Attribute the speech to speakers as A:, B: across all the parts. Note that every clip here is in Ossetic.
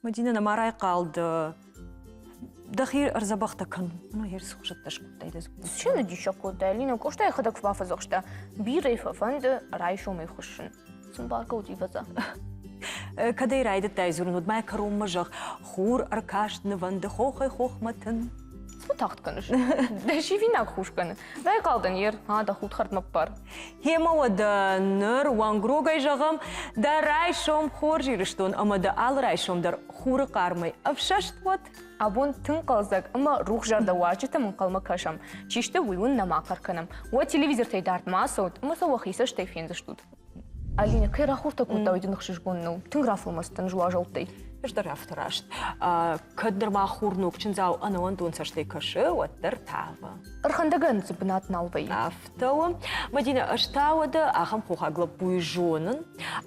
A: Мадина нӕма райхъал дӕ. Дӕхи ӕрдзӕбӕхтӕ кӕн. Ну, ерс хуызӕттӕ скодтай дӕ
B: Цы нӕ диссаг кодтай, Алина? Къоста йӕхӕдӕг бафӕдзӕхста. Бирӕ фӕфӕнды райсомӕй хуыссын. Сын бӕргӕ уыди вӕдза.
A: Кӕдӕй райдыдтай дзурын, уӕд ма кӕронмӕ зӕгъ, хур ӕркаст нывӕнды хохӕй хохмӕ тын.
B: Цы тагъд кӕныс? Дӕ сивинаг хус кӕны. Райхъал дӕн ер, а дӕ худ хӕрдмӕ ппар.
A: Гъемӕ уӕдӕ ныр уӕнгрогӕй зӕгъӕм, дӕ райсом хорз Ирыстон ӕмӕ дӕ алы райсом дӕр хуры хъармӕй ӕфсӕст уӕд.
B: Абон тынг хъӕлдзӕг ӕмӕ рухсзӕрдӕ уазджытӕм ӕнхъӕлмӕ кӕсӕм. Чи сты, уый уын нӕма хъӕр кӕнӕм. Уӕ телевизортӕй дард ма ацӕут ӕмӕ сӕ уӕхи цӕстӕй фендзыстут. Алинӕ, кӕй рахуртӕ кодта, уый дын ӕхсызгон нӕу. Тынг рафӕлмӕцыдтӕн уазӕлттӕй.
A: Ӕз дӕр афтӕ раст. Кӕд нырма хур ног чындзау ӕнӕуӕндон цӕстӕй кӕсы, уӕддӕр тавы.
B: Ӕрхӕндӕгӕн дзы бынат нал вӕййы.
A: Афтӕ у. Мадинӕ, ӕз та уӕдӕ ахӕм хохаг лӕппуйы зонын,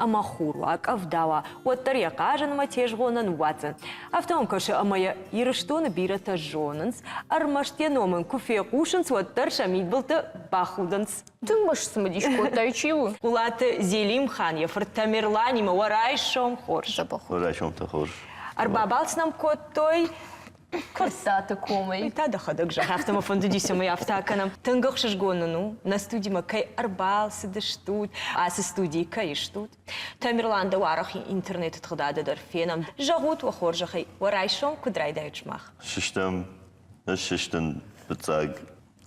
A: ӕмӕ хур уа, къӕвда уа, уӕддӕр йӕ хъазынмӕ тезгъо нӕ ныууадздзӕн. Афтӕ мӕм кӕсы, ӕмӕ йӕ Ирыстоны бирӕтӕ зонынц, ӕрмӕст йӕ ном ын куы фехъусынц, уӕддӕр сӕ мидбылты бахудынц.
B: Тынг мӕ сцымыдис кодтай, чи у?
A: Хъулаты Зелимхан йӕ фырт Тамерланимӕ уӕ райсом хорз.
B: Дзӕбӕх.
C: Уӕ райсомтӕ хорз.
A: Ӕрбабалц нӕм кодтой
B: Куырттаты комӕй.
A: Уый та дӕхӕдӕг зӕгъ, афтӕ мӕ фӕндыди, цӕмӕй афтӕ акӕнӕм. Тынг ӕхсызгон нын у, нӕ студимӕ кӕй ӕрбалцыдыстут, ацы студийы кӕй стут. Тамерлан, дӕу арӕх интернеты тыгъдады дӕр фенӕм. Зӕгъут уӕ хорзӕхӕй, уӕ райсом куыд райдайут сымах?
C: Сыстӕм, ӕз сыстын фыццаг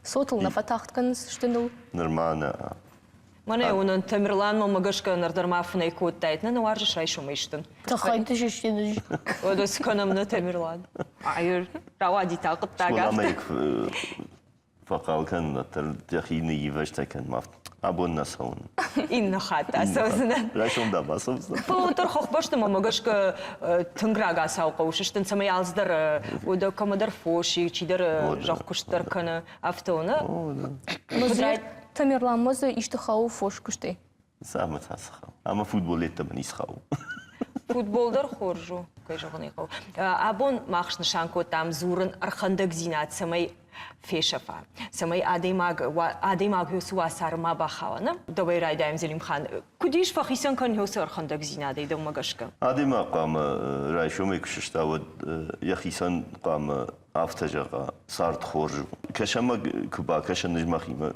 B: Цотыл нӕ фӕтагъд кӕнынц стыныл.
C: Нырма нӕ.
A: Мӕнӕ уынын, Тамерлан мӕ гӕсгӕ ныр дӕр ма фынӕй кодтаид. Нӕ нӕ уарзыс райсомӕй стын.
D: Тыххӕйты сыстин.
A: Уӕдӕ цы кӕнӕм нӕ Тамерлан? Айр, рауади та хъуыддаг афтӕ.
C: Фӕхъал кӕнын, ӕддӕр дӕхи ныйивӕзтӕ кӕн, ма абон нӕ цӕуын.
A: Иннӕ хатт ацӕудзынӕ.
C: Райсом дӕм ацӕудзынӕ.
A: Фӕлӕ уӕддӕр хохбӕсты мӕ гӕсгӕ тынг рагацау хъӕуы сыстын, цӕмӕй алцыдӕр уӕдӕ кӕмӕдӕр фос и, чидӕр зӕхкуыст дӕр кӕны, афтӕ у, нӕ?
B: Тамерланмӕ дзы исты хауы фос куыстӕй?
C: Цӕмӕ та цы хауы? Ӕмӕ футбол йеддӕмӕ ницы хауы.
A: Футбол дӕр хорз у, кӕй зӕгъын ӕй хъӕуы. Абон мах снысан кодтам дзурын ӕрхӕндӕгдзинад, цӕмӕй фесӕфа, цӕмӕй адӕймаг адӕймаг уыцы уацары ма бахауа. Нӕ? Дӕуӕй райдайӕм, Зелимхан. Куыд ис фӕхицӕн кӕнын уыцы ӕрхӕндӕгдзинадӕй дӕумӕ гӕсгӕ?
C: Адӕймаг хъуамӕ райсомӕй куы сыста, уӕд йӕхицӕн хъуамӕ афтӕ зӕгъа, цард хорз у. Кӕсӕмӕ куы бакӕсӕн ӕз мӕхимӕ,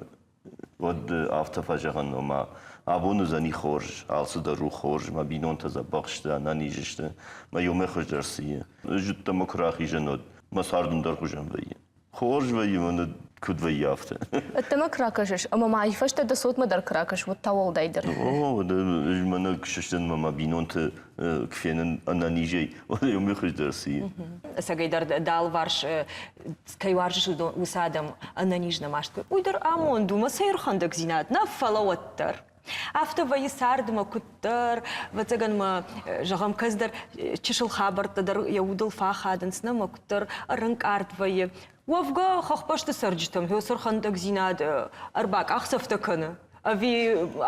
C: уӕд афтӕ фӕзӕгъын, ома абон уыдзӕни хорз, алцыдӕр у хорз, мӕ бинонтӕ дзӕбӕх сты, ӕнӕниз сты, мӕ иумӕ хуыздӕр цы и. Зыдта мӕ куы рахизын, уӕд мӕ цард ӕндӕр хуызӕн вӕййы. Хорз вӕййы, мӕнӕ куыд вӕййы, афтӕ.
B: Ӕддӕмӕ куы ракӕсыс ӕмӕ ма фӕстӕ дӕ цотмӕ дӕр куы ракӕс, уӕд та уӕлдайдӕр.
C: О, ӕз мӕнӕ куы сыстын мӕ мӕ бинонты куы фенын ӕнӕнизӕй, уӕд уымӕй хуыздӕр цы и.
A: Ӕцӕгӕйдӕр дӕ алыварс кӕй уарзыс, уыцы адӕм ӕнӕниз нӕ маст уый дӕр амонд у, мӕ цӕй ӕрхӕндӕгдзинад нӕ, фӕлӕ уӕддӕр. Афтӕ вӕййы цардмӕ куыддӕр, ӕвӕццӕгӕн мӕ, зӕгъӕм, кӕцыдӕр чысыл хабӕрттӕ дӕр йӕ удыл фӕхадынц, нӕ мӕ куыддӕр ӕрӕнкъард вӕййы. Уӕвгӕ, хӕхбӕсты цӕрджытӕм уыцы ӕрхӕндӕгдзинад ӕрбакъахдзӕфтӕ кӕны. Ӕви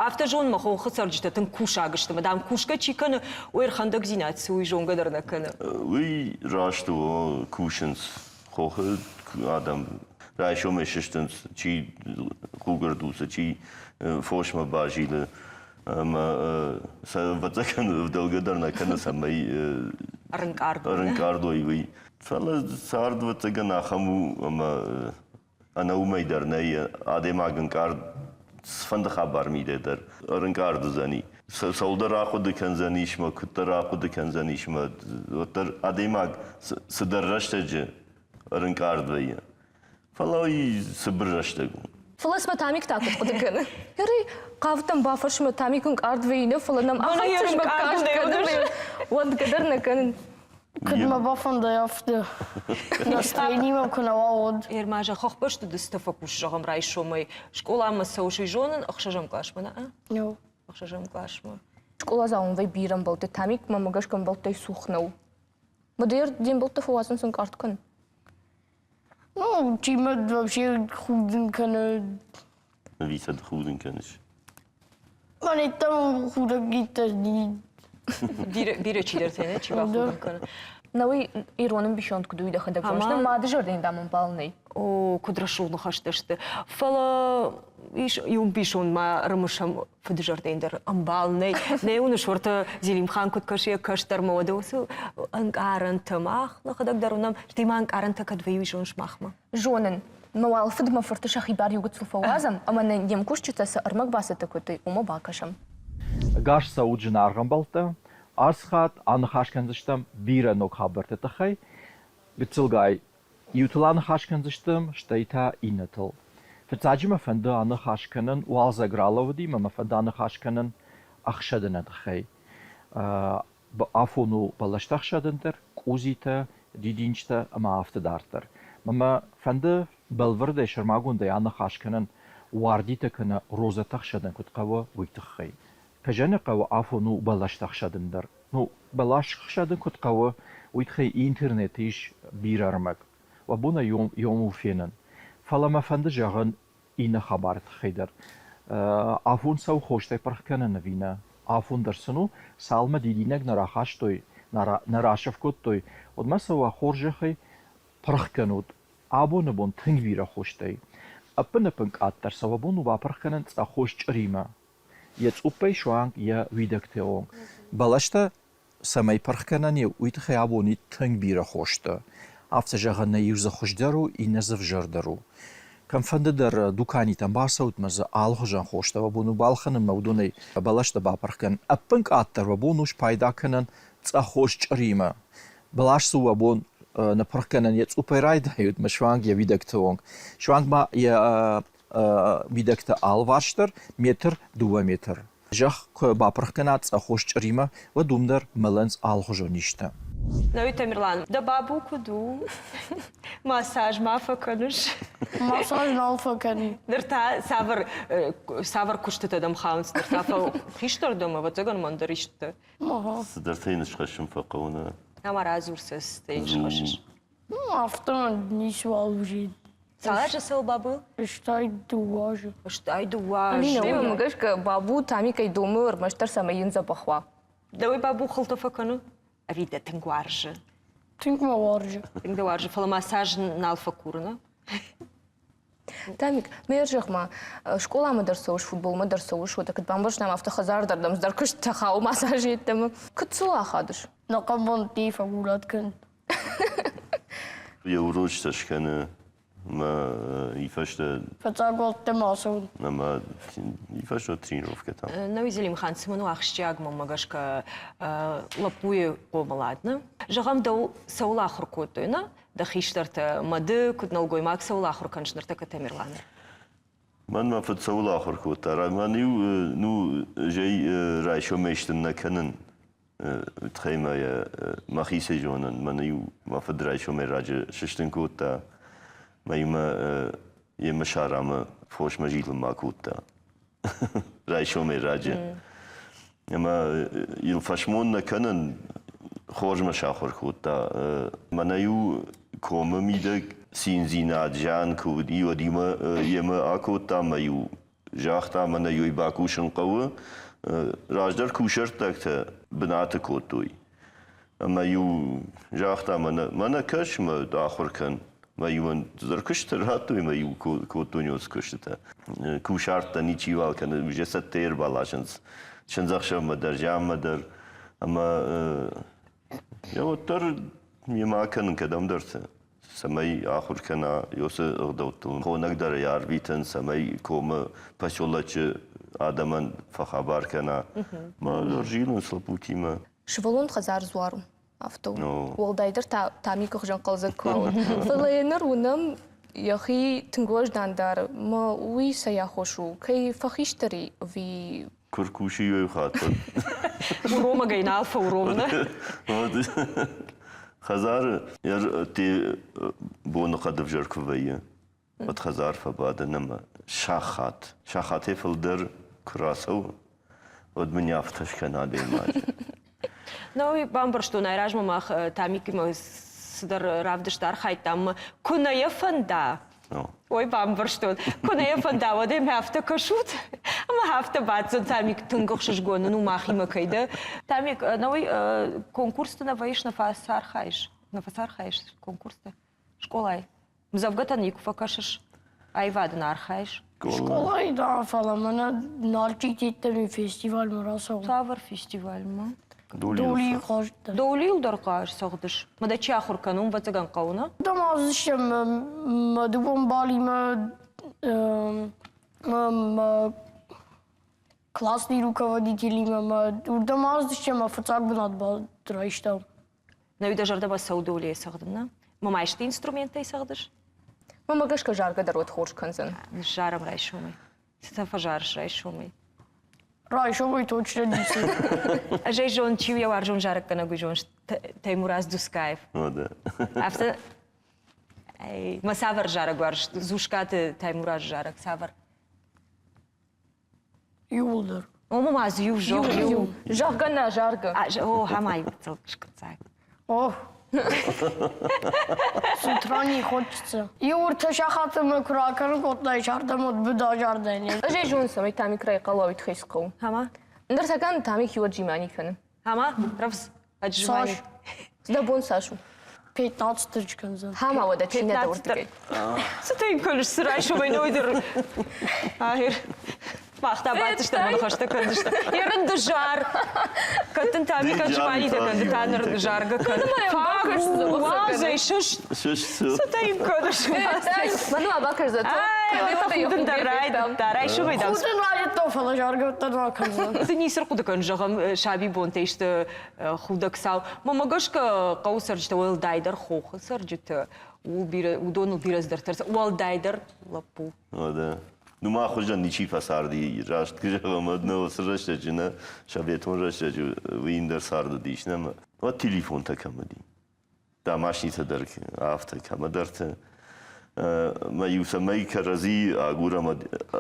A: афтӕ зон, мӕ хохы цӕрджытӕ тынг кусаг сты, мӕ дам, кусгӕ чи кӕны, уый ӕрхӕндӕгдзинад цы, уый зонгӕ дӕр нӕ кӕны.
C: Уый раст у, кусынц хохы адӕм райсомӕй сыстынц, чи хъугӕрдусы, чи фосмӕ базилы ӕмӕ сӕ ӕвӕццӕгӕн ӕвдӕлгӕ дӕр нӕ кӕны, цӕмӕй ӕрынкъард уой, уый. Фӕлӕ цард ӕвӕццӕгӕн ахӕм у, ӕмӕ ӕнӕ уымӕй дӕр нӕй адӕймаг ӕнкъард цыфӕнды хабар мидӕг дӕр ӕрынкъард уыдзӕни. Цӕуылдӕр ахъуыды кӕндзӕнис мӕ, куыддӕр ахъуыды кӕндзӕнис мӕ, уӕддӕр адӕймаг цыдӕр рӕстӕджы ӕрынкъард вӕййы. Фӕлӕ уый цыбыр рӕстӕг у.
B: Фӕлӕ цымӕ Тамик та куыд хъуыды кӕны? Ӕри, хъавдтӕн бафӕрсмӕ Тамик ӕнкъард вӕййы, нӕ фӕлӕ нӕм ахӕм тызмӕг каст кӕны, уӕндгӕ дӕр нӕ кӕнын.
D: Куыд мӕ бафӕнда, афтӕ. Настроени мӕм куы нӕ уа, уӕд.
A: Ермаза, хӕхбӕсты ды цытӕ фӕкус, зӕгъӕм, райсомӕй скъоламӕ цӕуыс, уый зонын, ӕхсӕзӕм къласмӕ, нӕ? Ӕхсӕзӕм къласмӕ.
B: Скъоладзауӕн вӕй бирӕ ӕмбӕлттӕ, Тамик мӕмӕ гӕсгӕ ӕмбӕлттӕй цух нӕу. Мадӕр де мбӕлттӕ фӕуадзынц ӕнкъард кӕн.
D: Ну, чи мӕ вообще худын кӕны.
C: Ӕви сӕ ды худын кӕныс?
D: Мӕнӕ там худӕг гитар
A: Бирӕ, бирӕ чидӕртӕ нӕ чи бахудын кӕны.
B: Науи ирон ӕмбисонд куыд у дӕхӕдӕг зоныс, мады зӕрдӕйӕн дам ӕмбал нӕй.
A: О, куыд рӕсугъд ныхӕстӕ сты. Фӕлӕ ис иу ӕмбисонд ма ӕрымысӕм фыды зӕрдӕйӕн дӕр ӕмбал нӕй. Нӕ уыныс, уӕртӕ Зелимхан куыд кӕсы йӕ кӕстӕрмӕ, уӕдӕ уыцы ӕнкъарӕнтӕ мах нӕхӕдӕг дӕр уынӕм, стӕй ма ӕнкъарӕнтӕ кӕд вӕййы, уый зоныс махмӕ.
B: Зонын. Мӕ уал фыд мӕ фырты сӕхи бар иу гыццыл фӕуадзӕм ӕмӕ нӕ не мкусджытӕ цы ӕрмӕг бацӕттӕ кодтой, уымӕ бакӕсӕм.
E: Ӕгас цӕут зынаргъ ӕмбӕлттӕ! Ацы хатт аныхас кӕндзыстӕм бирӕ ног хабӕртты тыххӕй. Гыццылгай иутыл аныхас кӕндзыстӕм, стӕй та иннӕтыл. Фыццаджы мӕ фӕнды аныхас кӕнын уалдзӕг ралӕууыди ӕмӕ мӕ фӕнды аныхас кӕнын ӕхсӕдыны тыххӕй. Афон у бӕлӕстӕ ӕхсӕдын дӕр, къудзитӕ, дидинджытӕ ӕмӕ афтӕ дарддӕр. Мӕ мӕ фӕнды бӕлвырдӕй сӕрмагондӕй аныхас кӕнын уардитӕ кӕнӕ розӕтӕ ӕхсӕдын куыд хъӕуы, уый тыххӕй. Кӕзӕны хъӕуы афон у бӕлӕстӕ ӕхсӕдын дӕр. Ну, бӕлас ӕхсӕдын куыд хъӕуы, уый тыххӕй интернеты ис бирӕ ӕрмӕг. Уӕ бон ӕй йом у фенын. Фӕлӕ мӕ фӕнды зӕгъын иннӕ хабары тыххӕй дӕр. Афон цӕуы хостӕй пырх кӕнын ӕви нӕ? Афон дӕр сын у, цалынмӕ дидинӕг нӕ рахастой, нӕ расыф кодтой, уӕдмӕ сӕ уӕ хорзӕхӕй пырх кӕнут. Абоны бон тынг бирӕ хостӕй. Ӕппын-ӕппын къаддӕр сӕ уӕ бон у бапырх кӕнын цъӕххос чъыримӕ. Йӕ цъуппӕй суанг йӕ уидӕгты онг. Бӕлӕстӕ цӕмӕй пырх кӕнӕн и, уый тыххӕй абон и тынг бирӕ хостӕ. Афтӕ зӕгъӕн нӕ иу дзы хуыздӕр у, иннӕ дзы ӕвзӕрдӕр у. Кӕмфӕнды дӕр дуканитӕм бацӕут мӕ дзы алыхуызӕн хостӕ уӕ бон у балхӕнын мӕ уыдонӕй бӕлӕстӕ бапырх кӕнын. Ӕппынкъаддӕр уӕ бон у спайда кӕнын цъӕххос чъыримӕ. Бӕлас цы уӕ бон ныппырх кӕнын йӕ цъуппӕй райдайут мӕ суанг йӕ уидӕгты онг. Суанг ма йӕ уидӕгтӕ алыварс дӕр метр, дыууӕ метр. Зӕхх куы бапырх кӕна цъӕххос чъыримӕ, уӕд уым дӕр мӕлынц алыхуызон низтӕ.
A: Науи Тамерлан, дӕ бабу куыд у? Массаж ма фӕкӕныс?
D: Массаж нал фӕкӕнин.
A: Ныр та цавӕр цавӕр куыстытӕ дӕм хауынц? Ныр та хистӕр дӕм, ӕвӕццӕгӕн, мӕн дӕр исты.
C: Цыдӕртӕ йын схӕссын фӕхъӕуы, нӕ?
A: Ӕмӕ радзур сӕ, цытӕ йын схӕссыс.
D: Афтӕ ницыуал уызид.
A: Цал азы цӕуы Бабу?
D: 62 азы.
A: 62 азы.
B: Алина, уымӕ гӕсгӕ Бабу Тамикӕй домы ӕрмӕстдӕр цӕмӕй йын дзӕбӕх уа.
A: Дӕуӕй Бабу хылтӕ фӕкӕны? Ӕви дӕ тынг уарзы?
D: Тынг мӕ уарзы.
A: Тынг дӕ уарзы, фӕлӕ массаж нал фӕкуры, нӕ?
B: Тамик, ме зӕгъ-ма, скъоламӕ дӕр цӕуыс, футболмӕ дӕр цӕуыс, уӕдӕ куыд бамбӕрстам, афтӕ хӕдзар дӕр дӕм цыдӕр куыст хауы массажы йеддӕмӕ. Куыд сыл ахадыс?
D: Нӕ хъӕбунти фӕгулат кӕн.
C: Йӕ урочытӕ скӕны мӕ и фӕстӕ
D: Фӕцагуӕлттӕ ма цӕуын.
C: Ӕмӕ и фӕстӕ тренировкӕтӕ.
A: Науи Зелимхан, цымӕн у ахсджиаг мӕнмӕ гӕсгӕ лӕппуйы хъомылад, нӕ? Зӕгъӕм, дӕу цӕуыл ахуыр кодтой, нӕ? Дӕ хистӕртӕ мӕ ды, куыд нӕлгоймаг, цӕуыл ахуыр кӕныс ныртӕккӕ Тамерланы?
C: Мӕн мӕ фыд цӕуыл ахуыр кодта? Мӕн-иу ну, зӕй райсомӕй стын нӕ кӕнын. Тыххӕй мӕ йӕ мӕхицӕй зонын. Мӕн-иу мӕ фыд райсомӕй раджы сыстын кодта. Мӕ-иу йемӕ сарамӕ фосмӕ зилынмӕ кодта. Райсомӕй раджы. Ӕмӕ йыл фӕсмон нӕ кӕнын, хорз мӕ сахуыр кодта. Мӕнӕ-иу комы мидӕг циндзинад, зиан куы уыди, уӕд-иу мӕ йемӕ акодта ӕмӕ-иу загъта, мӕнӕ йой бакусын хъӕуы. Раздӕр кусӕрттӕгтӕ бынаты кодтой. Ӕмӕ-иу загъта, мӕнӕ, мӕнӕ кӕс мӕ ахуыр кӕн. Мӕ-иу ын цыдӕр куыстытӕ радтой, мӕ-иу кодтон уыцы куыстытӕ. Кусарттӕ ничиуал кӕны, уже цӕттӕ ӕрбаласынц чындзӕхсӕвмӕ дӕр, зианмӕ дӕр. Ӕмӕ йӕ уӕддӕр мемӕ акӕнын кӕдӕмдӕрты, цӕмӕй ахуыр кӕна уыцы ӕгъдӕуттыл. Хонӕг дӕр ӕй арвитын, цӕмӕй комы поселочы адӕмӕн фӕхабар кӕна. Мӕ ӕрзилынц лӕппутимӕ.
B: Сывӕллон хӕдзар дзуар у, афтӕ у. Уӕлдайдӕр та Тамикы хуызӕн хъӕлдзӕг куы уа. Фӕлӕ йӕ ныр уынӕм, йӕхи тынг уӕздан дары, мӕ уый цӕй аххос у? Кӕй фӕхистӕр и ӕви
C: Куы ркусы иу хатт.
A: Уромӕгӕй нал фӕуромы.
C: Хӕдзары ӕдде боныхъӕд ӕвзӕр куы вӕййы, уӕд хӕдзар фӕбадын ӕмӕ сахат, сахатӕй фылдӕр куы рацӕуы, уӕд мын афтӕ скӕны адӕймаджы.
A: Ну, бамбӕрстон, айразмӕ мах Тамикимӕ цыдӕр равдыст архайдтам, куы нӕ йӕ фӕнда, Ой, бамбӕрстон. Куы нӕ йӕ фӕнда, уӕд ӕм афтӕ кӕсут. Ӕмӕ афтӕ баддзӕн Тамик тынг ӕхсызгон нын у махимӕ кӕй дӕ. Тамик, науи конкурсты нӕ вӕййыс, нӕ фӕцархайыс? Нӕ фӕцархайыс конкурсты? Скъолайы? Мдзӕвгӕтӕ никуы фӕкӕсыс? Аивады нӕ архайыс?
D: Скъолайы да, фӕлӕ мӕнӕ Нарчитеттӕми фестивальмӕ рацӕуын.
A: Цавӕр фестивальмӕ?
D: Долийы хъазт дӕр.
A: Долийыл дӕр хъаз цӕгъдыс? Мӕ дӕ чи ахуыр кӕны, уым ӕвӕццӕгӕн хъӕуы, нӕ?
D: Да ма зыстӕм мӕ дыууӕ мбалимӕ мӕ классный руководителимӕ мӕ уырдӕм аздыстӕм мӕ фыццаг бынат райстам.
A: Нӕуи дӕ зӕрдӕмӕ цӕуы долийӕ цӕгъдын, нӕ? Мӕ ма исты инструменттӕй цӕгъдыс?
B: Мӕмӕ гӕсгӕ заргӕ дӕр уӕд хорз кӕндзӕн.
A: Ныззарӕм райсомӕй. Цытӕ фӕзарыс райсомӕй?
D: Райсомӕй точно ницы.
A: Ӕз ӕй зонын, чи у йӕ уарзон зарӕггӕнӕг, уый зоныс Таймураз Дускаев.
C: О, да.
A: Афтӕ Мӕ цавӕр зарӕг уарзыс? Зускаты Таймуразы зарӕг цавӕр?
D: Иууылдӕр.
A: О, ма дзы иу зӕгъ, иу.
B: Зӕгъгӕ нӕ, заргӕ.
A: О, хӕмӕй скъуыддзаг.
D: О, с утра не хочется. Иу ӕртӕ сахаты мӕ куы ракӕнын кодтай, сӕрдӕм уӕд быда зардӕни.
B: Ӕз ӕй зонын, цӕмӕй Тамик райхъал уа, уый тыххӕй цы хъӕуы.
A: Хӕма?
B: Ныртӕккӕ Тамик иуӕд джимани кӕны.
A: Хӕма, рӕвдз, ӕджжимани.
B: Дӕ бон цас у?
D: 15 тысяч кӕндзӕн.
B: Хӕма уӕдӕ чи нӕ дӕ уырдыгӕй?
A: Цы та йын кӕныс, цы райсомӕй нойдӕр? Ахир. Мах та бадтыстӕм ӕмӕ ныхӕстӕ кӕндзыстӕм. Ерын ды зар. Кӕд дын та ми кӕд змӕлидӕ кӕн, ды та ныр заргӕ кӕн. Фаг у, уадзӕй, сыст.
C: Сыст.
A: Цы та йын кӕныс?
B: Мӕн ма бакӕсдзӕн.
A: Ай, худын дӕр райдыдта. Райсомӕй дам.
D: Худын райдыдтон, фӕлӕ заргӕ дӕр ма кӕндзӕн.
A: Ды ницы рхъуыды кӕн, зӕгъӕм, сабибонтӕй сты худӕг цау. Мӕнмӕ гӕсгӕ хъӕуы цӕрджытӕ, уӕлдайдӕр хохы цӕрджытӕ, уыдоныл бирӕ цыдӕртӕ уӕлдайдӕр лӕппу.
C: Уӕдӕ. Ну, мах хуызӕн ничи фӕцарди, раст куы зӕгъӕм, уӕд нӕ уыцы рӕстӕджы нӕ советон рӕстӕджы уый ӕндӕр цард уыдис, нӕ уӕд телефонтӕ кӕм уыди. Домашнитӕ дӕр афтӕ кӕмӕдӕрты. Мӕ-иу цӕмӕй кӕрӕдзи агурӕм,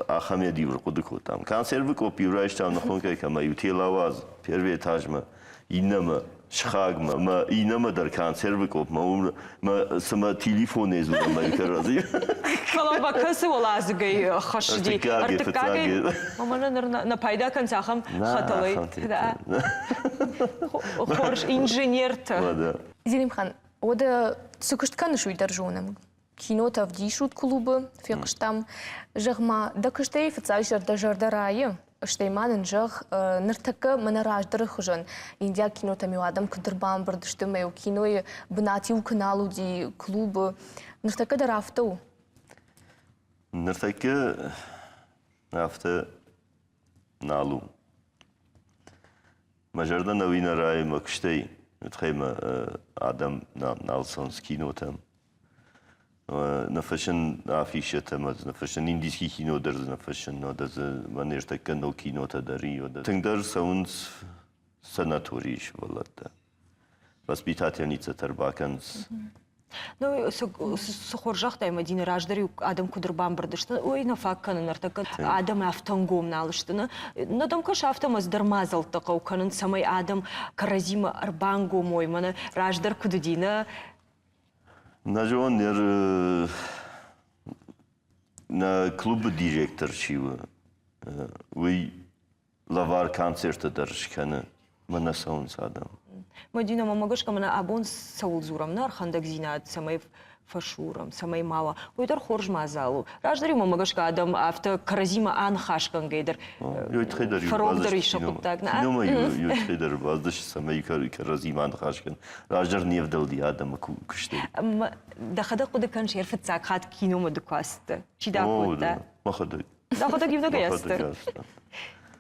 C: ахӕм йӕ-иу ӕрхъуыды кодтам. Консервы къопп-иу райстам ныхонкӕй кӕмӕ-иу тел ауадз первый этажмӕ, иннӕмӕ, сыхагмӕ, мӕ иннӕмӕ дӕр консервы къопмӕ, уым мӕ цыма телефонӕй дзурӕм мӕ кӕрӕдзи.
A: Фӕлӕ ма кӕцы уӕладзыгӕй хӕссыди? Ӕртыккагӕй. Мӕнӕ ныр нӕ пайда кӕнынц ахӕм хӕтӕлӕй. Хорз инженертӕ.
B: Зелимхан, уӕдӕ цы куыст кӕныс, уый дӕр зонӕм. Кинотӕ ӕвдисут клубы, фехъуыстам. Зӕгъ-ма, дӕ куыстӕй фыццаг зӕрдӕ зӕрдӕ райы, стӕй ма нын зӕгъ, ныртӕккӕ мӕнӕ раздӕры хуызӕн индиаг кинотӕм-иу адӕм куыд ӕрбамбырд сты ӕмӕ-иу кинойы бынат-иу куы нал уыди клубы. Ныртӕккӕ дӕр афтӕ у?
C: Ныртӕккӕ афтӕ нал у. Мӕ зӕрдӕ нӕуи нӕ райы мӕ куыстӕй, тыххӕй мӕ адӕм нал цӕуынц кинотӕм. Ныффыссын афишӕтӕ ӕмӕ дзы ныффыссын индийский кино дӕр дзы ныффыссын, уӕдӕ дзы мӕн ӕртӕккӕ ног кинотӕ дӕр и. Тынгдӕр цӕуынц санаторийы сывӕллӕттӕ. Воспитательницӕтӕ ӕрбакӕнынц.
A: Ну, цы хорз загътай, Мадина, раздӕр-иу адӕм куыд ӕрбамбырд сты, ой, нӕ фаг кӕны ныртӕккӕ адӕм афтӕ ӕнгом нал сты. Нӕ, нӕ дӕм кӕсы, афтӕ ӕмӕ цыдӕр мадзӕлттӕ хъӕуы кӕнын, цӕмӕй адӕм кӕрӕдзимӕ ӕрбангом уой, мӕнӕ раздӕр куыд уыди, нӕ?
C: Нӕ зон, ныр нӕ клубы директор чи у, уый лӕвар концерттӕ дӕр скӕны, мӕ нӕ цӕуынц адӕм.
A: Мадина, мӕ гӕсгӕ мӕнӕ абон цӕуыл дзурӕм, нӕ ӕрхӕндӕгдзинад цӕмӕй фӕсурӕм, цӕмӕй ма уа, уый дӕр хорз мадзал у. Раздӕр-иу мӕ гӕсгӕ адӕм афтӕ кӕрӕдзимӕ аныхасгӕнгӕ дӕр фӕрогдӕр ис сӕ хъуыддаг.
C: Киномӕ иу тыххӕй дӕр баздӕхт, цӕмӕй кӕрӕдзимӕ аныхас кӕн. Раздӕр не вдӕлди адӕмы куыстӕй.
A: Дӕхӕдӕг хъуыды кӕныс, йӕ фыццаг хатт киномӕ ды куы ацыдтӕ? Чи дӕ кодта?
C: Мӕхӕдӕг.
A: Дӕхӕдӕг иунӕгӕй ацыдтӕ?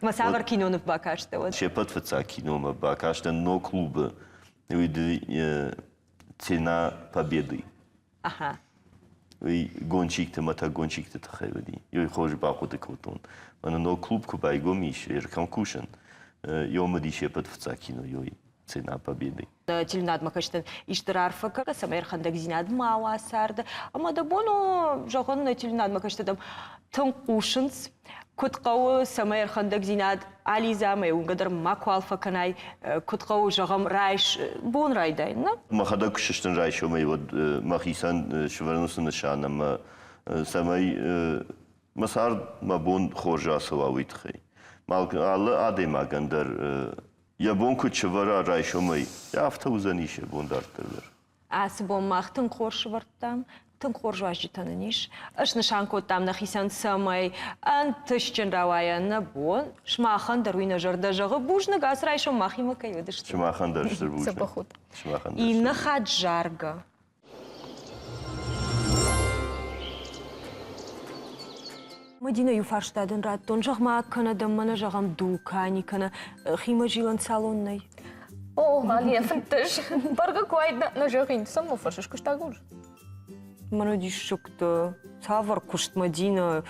A: Мӕ цавӕр киноныв бакастӕ уӕд?
C: Се ппӕт фыццаг киномӕ бакастӕн но клубы. Уый Цена Победы.
A: Ага.
C: Уый гонщикты, мотогонщикты тыххӕй уыди. Уый хорз бахъуыды кодтон. Мӕнӕ ног клуб куы байгом ис, кӕм кусын, йом уыди се ппӕт фыццаг кино, йой Цена Победы.
A: Телеуынадмӕ кӕсдӕн исты раарфӕ кӕ, цӕмӕй ӕрхӕндӕгдзинад ма уа царды. Ӕмӕ дӕ бон у, зӕгъын, телеуынадмӕ кӕсдӕн тынг хъусынц, куыд хъӕуы, цӕмӕй ӕрхӕндӕгдзинад алидза ӕмӕ уынгӕ дӕр макуал фӕкӕнай, куыд хъӕуы, зӕгъӕм, райс бон райдайын, нӕ?
C: Мӕхӕдӕг куы сыстын райсомӕй, уӕд мӕхицӕн сывӕрын уыцы нысан ӕмӕ цӕмӕй Мӕ цард мӕ бон хорз ацӕуа, уый тыххӕй. Алы адӕймагӕн дӕр йӕ бон куыд сӕвӕра райсомӕй, афтӕ уыдзӕнис йӕ бон дарддӕр дӕр.
A: Ацы бон мах тынг хорз сӕвӕрдтам, тынг хорз уазджытӕ нын ис. Снысан кодтам нӕхицӕн, цӕмӕй ӕнтыстджын рауайа нӕ бон. Сымахӕн дӕр уый нӕ зӕрдӕ зӕгъы. Бузныг, ацы райсом махимӕ кӕй уыдысты.
C: Сымахӕн дӕр стыр бузныг. Сымахӕн дӕр.
A: Иннӕ хатт заргӕ. Мадинӕ иу фарста дын радтон, зӕгъ-ма, кӕнӕ дӕм мӕнӕ зӕгъӕм дукани, кӕнӕ химӕзилӕн салон нӕй?
B: О, Алия, 15. Бӕргӕ куы уаид, нӕ зӕгъин, цӕмӕ фӕрсыс куыстагур?
A: Мӕнӕ диссӕгтӕ. Цавӕр куыст, Мадинӕ?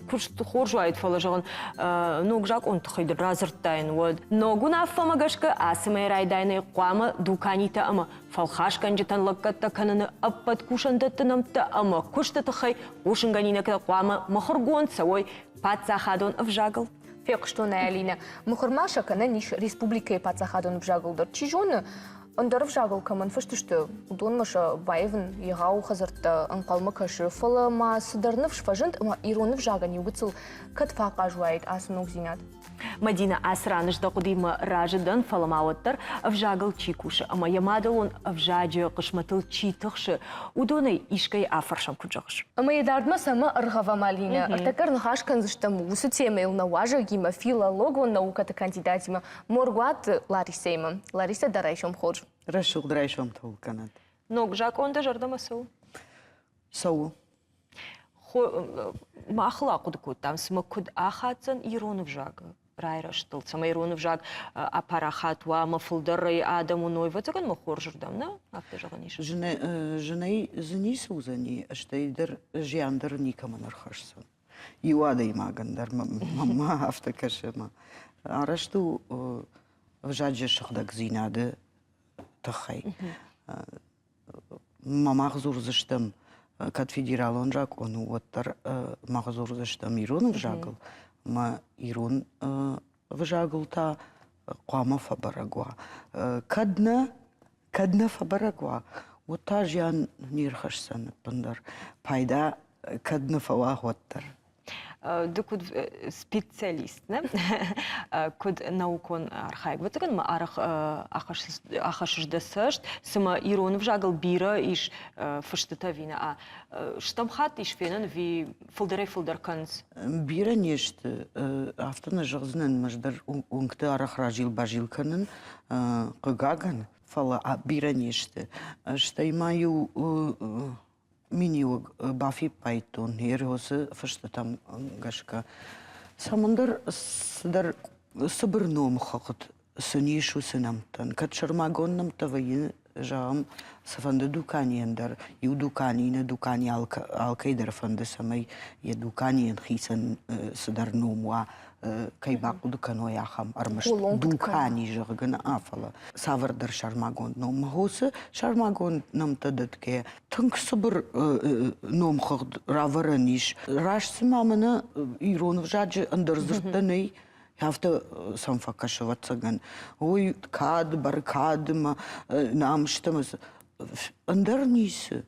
A: Куыст хорз уаид, фӕлӕ зӕгъын, ног закъон тыххӕй дын радзырдтаин, уӕд. Ног уынаффӕмӕ гӕсгӕ ацы мӕй райдайӕнӕй хъуамӕ дуканитӕ ӕмӕ фӕлхасгӕнджытӕн лӕггӕдтӕ кӕныны ӕппӕт кусӕндӕтты нӕмттӕ ӕмӕ куысты тыххӕй хъусынгӕнинӕгтӕ хъуамӕ мыхуыргонд цӕуой паддзахадон ӕвзагыл.
B: Фехъуыстон ӕй, Алинӕ. Мыхуыр ма сӕ кӕнӕн ис республикӕйы паддзахадон ӕвзагыл дӕр. Чи зоны, ӕндӕр ӕвзагыл кӕмӕн фыст сты, уыдонмӕ сӕ баивын егъау хӕдзӕрттӕ ӕнхъӕлмӕ кӕсы, фӕлӕ ма цыдӕр ныфс фӕзынд ӕмӕ ирон ӕвзагӕн иу гыццыл кӕд фӕахъаз уаид ацы ногдзинад.
A: Мадинӕ, ацы ран ӕз дӕ хъуыдыимӕ разы дӕн, фӕлӕ ма уӕддӕр ӕвзагыл чи кусы ӕмӕ йӕ мадӕлон ӕвзаджы хъысмӕтыл чи тыхсы, уыдонӕй искӕй афӕрсӕм куыд зӕгъыс?
B: Ӕмӕ йӕ дардмӕ цӕмӕ ӕргъӕвӕм, Алинӕ? Ӕртӕккӕ ныхас кӕндзыстӕм уыцы темӕйыл нӕ уазӕгимӕ, филологон наукӕты кандидатимӕ Моргуаты Ларисӕимӕ. Ларисӕ, дӕ райсом хорз.
F: Рӕсугъд райсомтӕ уыл кӕнӕд.
A: Ног закъон дӕ зӕрдӕмӕ цӕуы?
F: Цӕуы.
A: Махыл ахъуыды кодтам, цымӕ куыд ахаддзӕн ирон ӕвзагы райрӕзтыл, цӕмӕй ирон ӕвзаг апарахат уа ӕмӕ фылдӕрӕй адӕм уыной, ӕвӕццӕгӕн мӕ хорзырдӕм, нӕ? Афтӕ зӕгъӕн ис.
F: Зынӕй дзы ницы уыдзӕни, стӕй дӕр зиан дӕр никӕмӕн ӕрхӕсдзӕн. Иу адӕймагӕн дӕр мӕ афтӕ кӕсы ӕмӕ арӕзт у ӕвзаджы сыгъдӕгдзинады тыххӕй. Ма мах дзурдзыстӕм, кӕд федералон закъон у, уӕддӕр мах дзурдзыстӕм ирон ӕвзагыл, ӕмӕ ирон ӕвзагыл та хъуамӕ фӕбӕрӕг уа. Кӕд нӕ, кӕд нӕ фӕбӕрӕг уа, уӕд та зиан не рхӕсдзӕн ӕппындӕр. Пайда кӕд нӕ фӕуа, уӕддӕр.
A: Ды куыд специалист, нӕ? Куыд наукон архайӕг, ӕвӕццӕгӕн ма арӕх ахӕссыс дӕ цӕст, цыма ирон ӕвзагыл бирӕ ис фыстытӕ ӕви нӕ? Стӕм хатт ис фенӕн ӕви фылдӕрӕй-фылдӕр кӕнынц?
F: Бирӕ не сты. Афтӕ нӕ зӕгъдзынӕн, ӕз дӕр уынгты арӕх разил-базил кӕнын, хъыгагӕн, фӕлӕ бирӕ не сты. Стӕй ма иу миниуӕг бафиппайдтон Еросы фыстытӕм гӕсгӕ. Цӕмӕндӕр цыдӕр цыбыр номхыгъд сын ис уыцы нӕмттӕн. Кӕд сӕрмагонд нӕмттӕ вӕййы, зӕгъӕм, цыфӕнды дуканийӕн дӕр, иу дукани, иннӕ дукани алкӕй дӕр фӕнды, цӕмӕй йӕ дуканийӕн хицӕн цыдӕр ном уа, кӕй бахъуыды кӕной, ахӕм ӕрмӕст дукани, зӕгъгӕ, нӕ, фӕлӕ цавӕрдӕр сӕрмагонд ном. Хосы сӕрмагонд нӕмттӕ дӕтгӕйӕ тынг цыбыр номхыгъд равӕрӕн ис. Раст цыма мӕнӕ ирон ӕвзаджы ӕндӕр дзырдтӕ нӕй, афтӕ сӕм фӕкӕсы, ӕвӕццӕгӕн. Ой, кад, бӕркад ӕмӕ намыстӕ ӕндӕр ницы.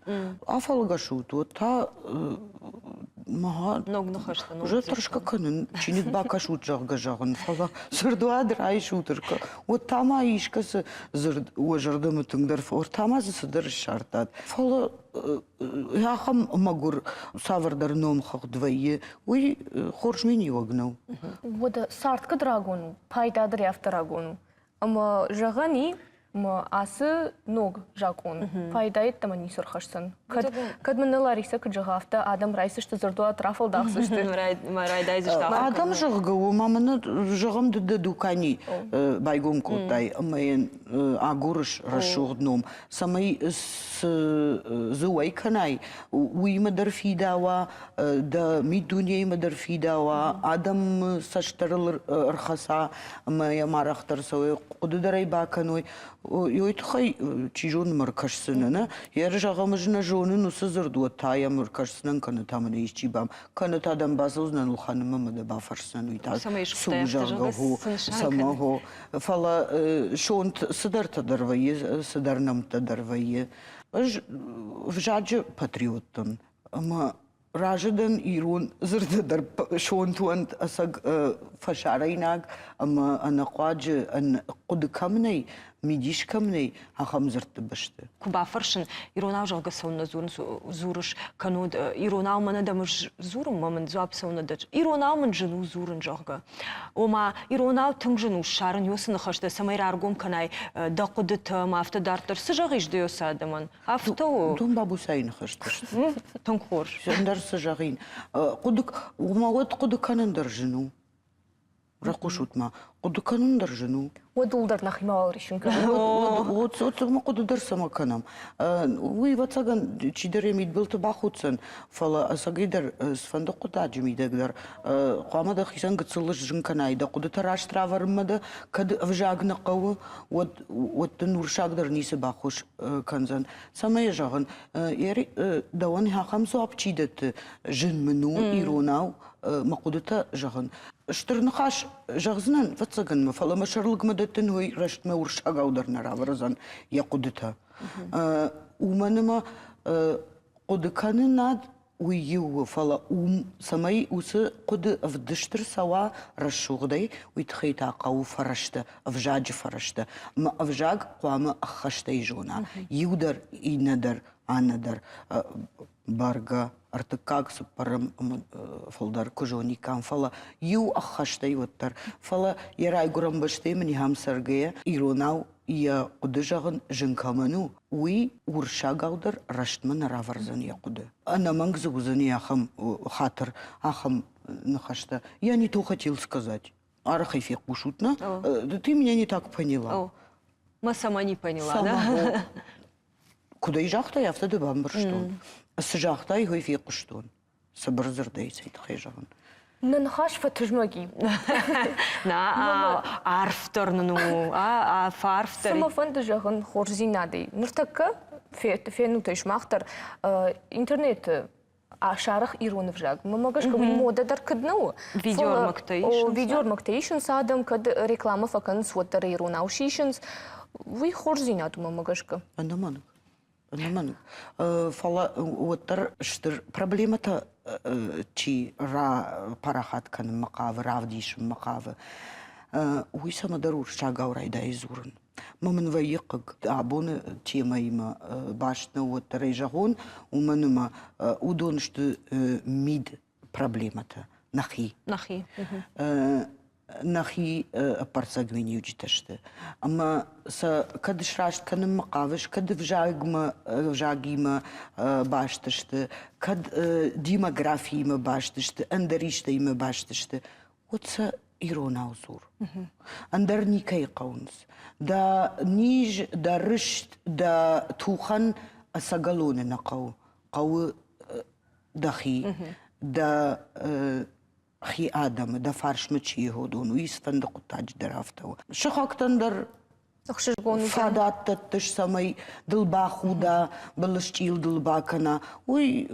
F: Афӕлгӕсут, уӕд та мӕ
A: ног ныхӕстӕ
F: уже тӕрсгӕ кӕнын, чиныг бакӕсут, зӕгъгӕ, зӕгъын, фӕлӕ дзырдуат райсут, уӕд та ма искӕцы дзырд уӕ зӕрдӕмӕ тынгдӕр, уӕд та ма дзы цыдӕр ссардтат. Фӕлӕ ахӕм мӕгуыр цавӕрдӕр номхыгъд вӕййы, уый хорз миниуӕг нӕу.
B: Уӕдӕ цард куыд рагон у, пайда дӕр афтӕ рагон у. Ӕмӕ зӕгъӕн и, ӕмӕ ацы ног закъон пайда йеддӕмӕ ницы ӕрхӕсдзӕн. Кӕд, кӕд мын нӕ Ларисӕ куыд зӕгъа, афтӕ адӕм райсдзысты дзырдуат, рафӕлдахдзысты.
A: Райдайдзысты
F: Адӕм зӕгъгӕ, уымӕ мын зӕгъӕм ды дӕ дукани байгом кодтай ӕмӕ йын агурыс рӕсугъд ном, цӕмӕй цы дзы уӕй кӕнай, уыимӕ дӕр фидауа, дӕ миддунеимӕ дӕр фидауа, адӕмы цӕстдӕр ыл ӕрхӕца ӕмӕ йӕм арӕхдӕр цӕуой, хъуыды дӕр ӕй бакӕной. Уый тыххӕй, чи зоны, мӕ ӕркӕсдзынӕн, нӕ? Йе зӕгъӕм, ӕз нӕ зонын уыцы дзырд, уӕд та йӕм ӕркӕсдзынӕн, кӕнӕ та мын исчи бам, кӕнӕ та дӕм бацӕудзынӕн ӕлхӕнынмӕ ӕмӕ дӕ бафӕрсдзынӕн, уый та цы у, зӕгъгӕ, хо, цӕмӕ хо. Фӕлӕ сонт цыдӕртӕ дӕр вӕййы, цыдӕр нӕмттӕ дӕр вӕййы. Ӕз взаджы патриот дӕн ӕмӕ. Разы дӕн ирон дзырды дӕр сонт уӕнт ӕцӕг фӕсарӕйнаг ӕмӕ ӕнӕхъуаджы хъуыды кӕм нӕй, мидис кӕм нӕй, ахӕм дзырдты бӕсты.
A: Куы бафӕрсын, иронау зӕгъгӕ цӕуылнӕ дзурынц, дзурыс, кӕннод иронау мӕнӕ дӕм дзурынмӕ мын дзуапп цӕуылнӕ дӕттыс, иронау мын зын у дзурын, зӕгъгӕ. Ома, иронау тынг зын у ссарын уыцы ныхӕстӕ, цӕмӕй раргом кӕнай дӕ хъуыдытӕ ӕмӕ афтӕ дарддӕр. Цы зӕгъис ды уыцы адӕмӕн? Афтӕ у.
F: Уыдон бабусайы ныхӕстӕ сты.
A: Тынг хорз.
F: Ӕндӕр цы зӕгъин. Хъуыды, уымӕ уӕд хъуыды кӕнын дӕр зын у. Рахъусут-ма, хъуыды кӕнын дӕр зын у.
B: Уӕд ул дӕр нӕхимӕ уал риссын кӕнӕм.
F: Уӕд хъуыды дӕр цӕмӕ кӕнӕм. Уый, ӕвӕццӕгӕн, чидӕр йӕ мидбылты бахуддзӕн, фӕлӕ ӕцӕгӕйдӕр цыфӕнды хъуыддаджы мидӕг дӕр хъуамӕ дӕхицӕн гыццыл зын кӕнай, дӕ хъуыдытӕ раст равӕрынмӕ дӕ кӕд ӕвзаг нӕ хъӕуы, уӕд, уӕд дын урсаг дӕр ницы баххуыс кӕндзӕн. Цӕмӕй зӕгъын, дӕуӕн ахӕм дзуапп чи дӕтты, зын мын у иронау мӕ хъуыдытӕ зӕгъын. Стыр ныхас зӕгъдзынӕн, ӕвӕццӕгӕн мӕ, фӕлӕ мӕ сӕрлыгмӕ дӕттын уый рӕстмӕ урсагау дӕр нӕ равӕрдзӕн йӕ хъуыдытӕ. Уымӕн ӕмӕ хъуыдыкӕнынад уый иу у, фӕлӕ уым, цӕмӕй уыцы хъуыды ӕвдыст ӕрцӕуа рӕсугъдӕй, уый тыххӕй та хъӕуы фӕрӕзтӕ, ӕвзаджы фӕрӕзтӕ. Ӕмӕ ӕвзаг хъуамӕ ӕххӕстӕй зона. Иу дӕр, иннӕ дӕр, аннӕ дӕр. Бӕргӕ, ӕртыккаг, цыппӕрӕм ӕмӕ фылдӕр куы зониккам, фӕлӕ иу ӕххӕстӕй уӕддӕр. Фӕлӕ йӕ райгуырӕн бӕстӕйы мын ахӕм цӕргӕйӕ иронау йӕ хъуыды зӕгъын зын кӕмӕн у, уый уырыссагау дӕр рӕстмӕ нӕ равӕрдзӕн йӕ хъуыды. Ӕнӕмӕнг дзы уыдзӕни ахӕм хатыр, ахӕм ныхӕстӕ. Я не то хотел сказать. Арӕхӕй фехъусут, нӕ? Ты меня не так поняла.
A: Ма сама не поняла, да?
F: Куыд ӕй загътай, афтӕ дӕ бамбӕрстон. Цы загътай, уый фехъуыстон. Цыбыр дзырдӕй цӕй тыххӕй зӕгъын.
B: Нӕ ныхас фӕтызмӕг и.
A: На, арфдӕр нын у, фӕарфдӕр.
B: Цы мӕ фӕнды зӕгъын хорздзинадӕй. Ныртӕккӕ фенут ӕй сымах дӕр интернеты сарӕх ирон ӕвзаг. Мӕнмӕ гӕсгӕ уый модӕ дӕр куыд нӕ у.
A: Видеоӕрмӕгтӕ исынц.
B: Видеоӕрмӕгтӕ исынц адӕм, кӕд рекламӕ фӕкӕнынц, уӕддӕр иронау сисынц. Уый хорздзинад у мӕнмӕ гӕсгӕ.
F: Ӕнӕмӕнг. Ӕнӕмӕнг. Фӕлӕ уӕддӕр стыр проблемӕтӕ чи рапарахат кӕнынмӕ хъавы, равдисынмӕ хъавы, уый цӕмӕдӕр урсагау райдайы дзурын. Мӕ мын вӕййы хъыг, абоны темӕимӕ баст нӕу, уӕддӕр ӕй зӕгъон, уымӕн ӕмӕ уыдон сты мид проблемӕтӕ нӕхи.
A: Нӕхи.
F: Нӕхи ӕппӕрцӕг миниуджытӕ сты. Ӕмӕ сӕ кӕд сраст кӕнынмӕ хъавыс, кӕд ӕвзагмӕ, ӕвзагимӕ баст сты, кӕд демографиимӕ баст сты, ӕндӕр истӕимӕ баст сты, уӕд сӕ иронау дзур. Ӕндӕр никӕй хъӕуынц. Дӕ низ, дӕ рыст, дӕ тухӕн ӕцӕгӕлоны нӕ хъӕуы. Хъӕуы дӕхи, дӕ хи адӕмы, дӕ фарсмӕ чи и, уыдон, уый цыфӕнды хъуыддаджы дӕр афтӕ у. Сыхӕгтӕн дӕр
B: ӕхсызгон
F: фадат дӕттыс, цӕмӕй дыл бахуда, былысчъил дыл бакӕна. Уый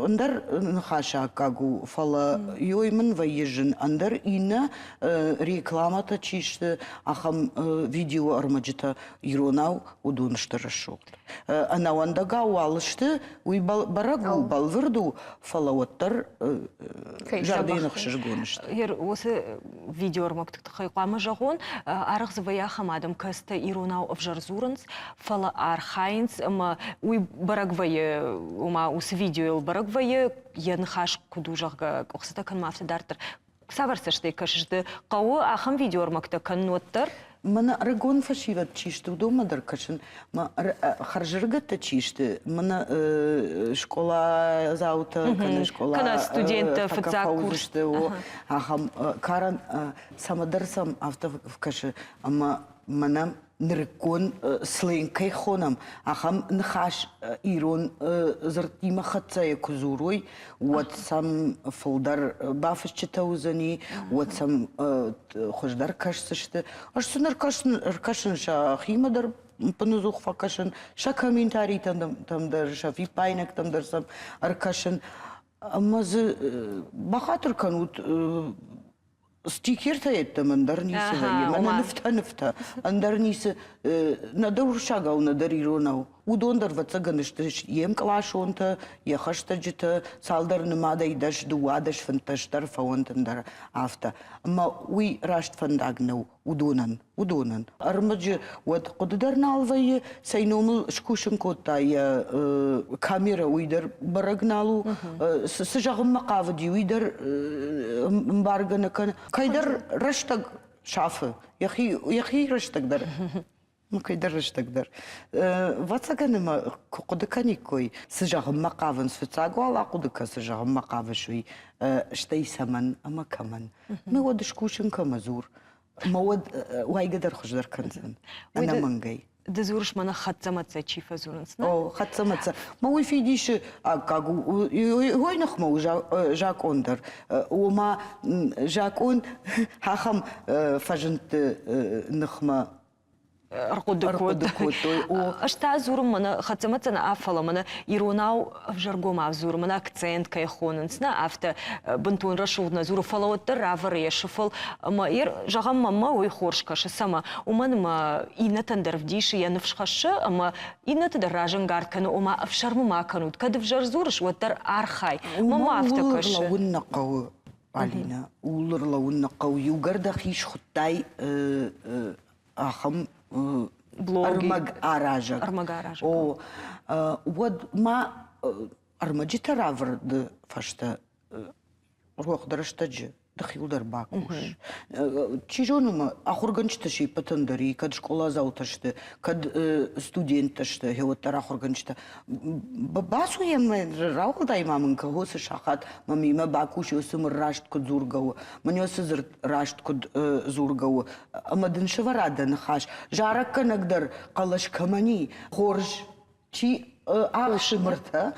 F: ӕндӕр ныхасы аккаг у, фӕлӕ ёй мын вӕййы зын. Ӕндӕр иннӕ рекламӕтӕ чи сты, ахӕм видеоӕрмӕджытӕ иронау, уыдон сты рӕсугъд. Ӕнӕуӕндӕгау уал сты, уый бӕрӕг у, бӕлвырд у, фӕлӕ уӕддӕр зӕрдӕйы ӕхсызгон сты.
A: Уыцы видеоӕрмӕгты тыххӕй хъуамӕ зӕгъон, арӕх дзы вӕййы ахӕм адӕм, кӕцытӕ иронау ӕвзӕр дзурынц, фӕлӕ архайынц ӕмӕ уый бӕрӕг вӕййы, ома уыцы видеойыл бӕрӕг вӕййы, йӕ ныхас куыд у, зӕгъгӕ, къуыхцытӕ кӕнынмӕ афтӕ дарддӕр. Цавӕр цӕстӕй кӕсыс ды? Хъӕуы ахӕм видеоӕрмӕгтӕ кӕнын уӕддӕр?
F: Мӕнӕ ӕрыгон фӕсивӕд чи сты, уыдонмӕ дӕр кӕсын. Мӕ хӕрзӕрыгӕттӕ чи сты, мӕнӕ скъоладзаутӕ кӕнӕ скъола
A: кӕнӕ студенттӕ фыццаг курс
F: ахӕм карӕн цӕмӕдӕр сӕм афтӕ кӕсы, ӕмӕ мӕнӕ нырыккон сленг кӕй хонӕм, ахӕм ныхас ирон дзырдтимӕ хӕццӕйӕ куы дзурой, уӕд сӕм фылдӕр бафысджытӕ уыдзӕни, уӕд сӕм хуыздӕр кӕсдзысты. Ӕз сын ӕркӕсын сӕхимӕ дӕр ӕппынӕдзух фӕкӕсын, сӕ комментаритӕм дӕр, сӕ фиппаинӕгтӕм дӕр сӕм ӕркӕсын. Ӕмӕ дзы бахатыр кӕнут, стикертӕ йеддӕмӕ ӕндӕр ницы вӕййы. Мӕнӕ нывтӕ-нывтӕ, ӕндӕр ницы, нӕдӕр уырыссагау, нӕдӕр иронау. Уыдон дӕр, ӕвӕццӕгӕн, сты йе мкъласонтӕ, йӕ хӕстӕджытӕ, цалдӕр нымадӕй дӕс, дыууадӕс, фынддӕс дӕр фӕуӕнт ӕндӕр афтӕ. Ӕмӕ уый раст фӕндаг нӕу уыдонӕн, уыдонӕн. Ӕрмӕджы уӕд хъуыды дӕр нал вӕййы, цӕй номыл скусын кодта йӕ камерӕ, уый дӕр бӕрӕг нал у. Цы зӕгъынмӕ хъавыди, уый дӕр ӕмбаргӕ нӕ кӕны. Кӕйдӕр рӕстӕг сафы, йӕхи, йӕхи рӕстӕг дӕр Ну, кӕйдӕр рӕстӕг дӕр. Ӕвӕццӕгӕн ӕмӕ куы хъуыды кӕниккой, цы зӕгъынмӕ хъавынц, фыццаг уал ахъуыды кӕ, цы зӕгъынмӕ хъавыс, уый, стӕй цӕмӕн ӕмӕ кӕмӕн. Мӕ уӕд скусын кӕмӕ дзур, мӕ уӕд уайгӕ дӕр хуыздӕр кӕндзӕн, ӕнӕмӕнгӕй.
A: Ды дзурыс, мӕнӕ хӕццӕ-мӕццӕ чи фӕдзурынц, нӕ?
F: О, хӕццӕ-мӕццӕ. Мӕ уый фидисы аккаг у, уой ныхмӕ у закъон дӕр. Ома закъон ахӕм фӕзындты ныхмӕ
A: ӕрхъуыды кодтой. Ӕз та дзурын мӕнӕ хӕццӕ-мӕццӕ нӕ, фӕлӕ мӕнӕ иронау ӕвзӕргомау дзуры, мӕнӕ акцент кӕй хонынц, нӕ, афтӕ бынтон рӕсугъд нӕ дзуры, фӕлӕ уӕддӕр равӕры йӕ сыфыл. Ӕмӕ зӕгъӕм, мӕнмӕ уый хорз кӕсы, цӕмӕ? Уымӕн ӕмӕ иннӕтӕн дӕр вдисы, йӕ ныфс хӕссы ӕмӕ иннӕты дӕр разӕнгард кӕны, ома ӕфсӕрмы ма кӕнут, кӕд ӕвзӕр дзурыс, уӕддӕр архай. Мӕнмӕ афтӕ кӕсы.
F: Лӕууын нӕ хъӕуы, Алинӕ, ууыл ӕрлӕууын нӕ хъӕуы. Иугӕр дӕхи схуыдтай ахӕм ӕрмӕг аразӕг.
A: Ӕрмӕг аразӕг.
F: О, уӕд ма ӕрмӕджытӕ равӕрды фӕстӕ рох рӕстӕджы дӕхиуыл дӕр бакус. Чи зоны ма, ахуыргӕнджытӕ се ппӕтӕн дӕр и, кӕд скъоладзаутӕ сты, кӕд студенттӕ сты, гъеуӕддӕр ахуыргӕнджытӕ. Бацу йӕм, рауӕлдай ма мын кӕ уыцы сахат, мӕ мимӕ бакус, уыцы мыр раст куыд дзургӕ у, мӕн уыцы дзырд раст куыд дзургӕ у. Ӕмӕ дын сӕвӕра дӕ ныхас. Зарӕггӕнӕг дӕр хъӕлӕс кӕмӕн и, хорз чи ахсы мыртӕ,